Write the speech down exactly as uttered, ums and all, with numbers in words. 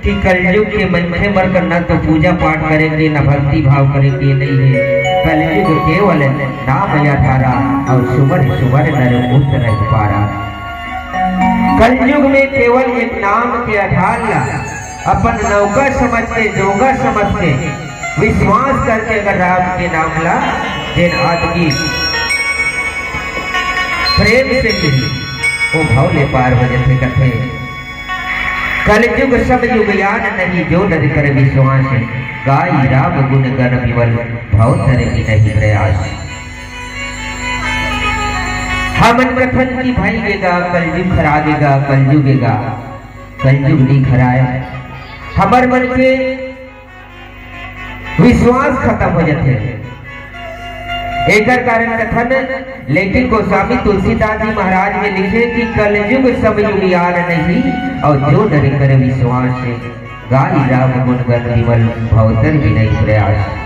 कि कलयुग के मनखे मन कर न तो पूजा पाठ करे के, न भक्ति भाव करे के नइ हे। कलयुग केवल नाम अठारा अउ सुमर सुमर नर मुक्त रहि पारा। कलयुग में केवल एक नाम के आधार ला अपन नौका समझ के, जोगा समझ के, विश्वास करके अगर राम के नाम ला जेन आदमी प्रेम से लिही, वो भव ले पार हो जथे। कथे, कलयुग सब युग यान नहीं, जो नर कर विश्वास। गाई राम गुण गण विमल, भव तरे विनहि प्रयास। हमन कथन कि भाई गेगा, कलयुग खरा गेगा, कलयुग गेगा, कलयुग नहीं खराय। हमर मन के विश्वास खत्म हो जाथे। एकर कारण कथन, लेकिन गोस्वामी तुलसीदास जी महाराज में लिखे कि कलयुग सब युग यान नहीं, अउ जो नर कर विश्वास। गाई राम गुण गण विमल, भव तरे विनहि प्रयास।